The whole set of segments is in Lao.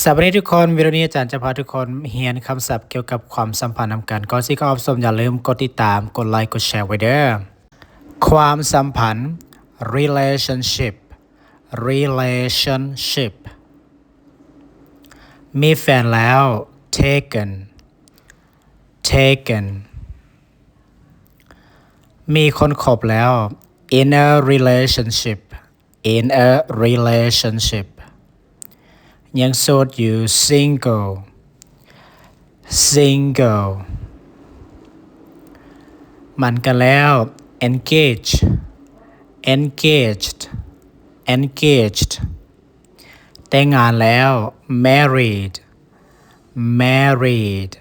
ສະບາຍດີທຸກຄົນ, ວິດີໂອນີ້ອາຈານຈະພາທຸກຄົນຮຽນຄຳສັບກ່ຽວກັບຄວາມສຳພັນນຳກັນ. ກ່ອນຊິເຂົ້າຮັບຊົມ, ຢ່າລືມກົດຕິດຕາມ, ກົດໄລ, ກົດແຊໄວ້ເດີ. ຄວາມສຳພັນ, relationship, relationship. ມີແຟນແລ້ວ, taken, taken. ມີຄົນຄົບແລ້ວ, in a relationship, in a relationship. ຍັງໂສດຢູ່, single, single. ໝັ້ນກັນແລ້ວ, engage, engaged, engaged. ແຕ່ງງານແລ້ວ, married, married.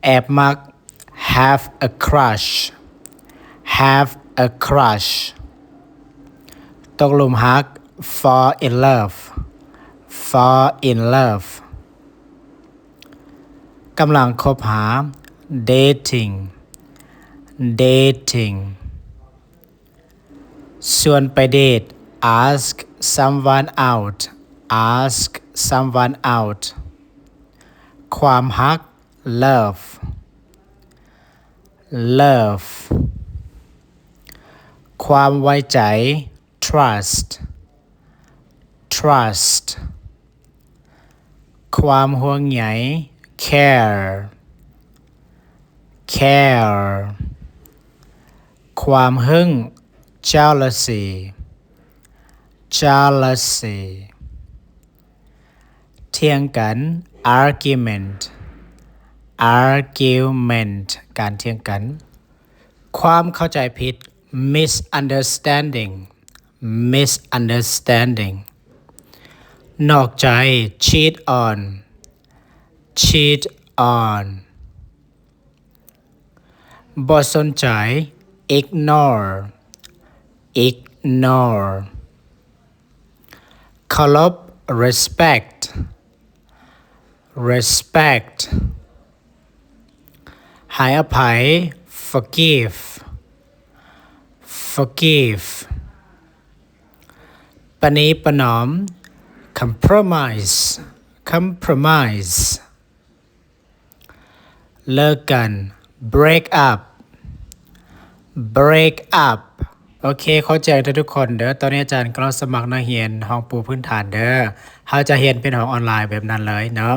ແອບມັກ, have a crush, have a crush. ຕົກຫຼຸມຮັກ, fall in love, fall in love. ກຳລັງຄົບຫາ, dating, dating. ຊວນໄປເດດ, ask someone out, ask someone out. ຄວາມຮັກ, love, love. ຄວາມໄວ້ໃຈ, trust, trust. ຄວາມຫ່ວງໃຍ, care, care. ຄວາມຫຶງ, jealousy, jealousy. ຖຽງກັນ, argument, argument. ການຖຽງກັນ. ຄວາມເຂົ້າໃຈຜິດ, misunderstanding, misunderstanding. ນອກໃຈ, cheat on, cheat on. ບໍ່ສົນໃຈ, ignore, ignore. ເຄົາລົບ, respect, respect. ໃຫ້ອະໄພ, forgive, forgive. ປະນີປະນອມ, compromise, compromise. ເລີກກັນ, break up, break up. ໂອເຄ, ຂໍແຈ້ງທຸກໆຄົນເດີ, ຕອນນີ້ອາຈານກຳລັງສະໝັກນັກຮຽນຫ້ອງປູພື້ນຖານເດີ. ເຮົາຈະຮຽນເປັນຫ້ອງອອນລາຍແບບນັ້ນເລີຍເນາະ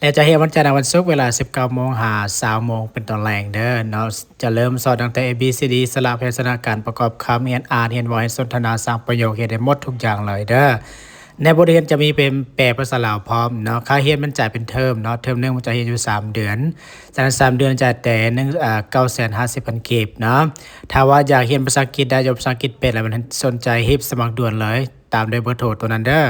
ແລະ ຈະຮຽນວັນຈັນ ຫາ ວັນສຸກ ເວລາສິບເກົ້າໂມງຫາຊາວໂມງເປັນຕອນແລງເດີເນາະ. ຈະເລີ່ມສອນຕັ້ງແຕ່ A B C D ສະຫຼະ ພະຍັນຊະນະ ການປະກອບຄຳ, ຮຽນອ່ານ, ຮຽນເວົ້າ, ຮຽນສົນທະນາ, ສ້າງປະໂຫຍກ, ຮຽນໄດ້ໝົດທຸກຢ່າງເລີຍເດີ. ໃນບົດຮຽນຈະມີເປັນແປພາສາລາວພ້ອມເນາະ. ຄ່າຮຽນມັນຈ່າຍເປັນເທີມເນາະ, ເທີມໜຶ່ງມັນຈະຮຽນຢູ່ສາມເດືອນ, ສະນັ້ນສາມເດືອນຈ່າຍແຕ່ໜຶ່ງ ເອີ ເກົ້າແສນຫ້າສິບພັນກີບເນາະ. ຖ້າວ່າຢາກຮຽນພາສາອັງກິດໄດ້, ຢາກພາສາອັງກິດເປັນແລ້ວ, ມັນສົນໃຈຮີບສະໝັກດ່ວນເລີຍ, ຕາມດ້ວຍເບີໂທຕົວນັ້ນເດີ.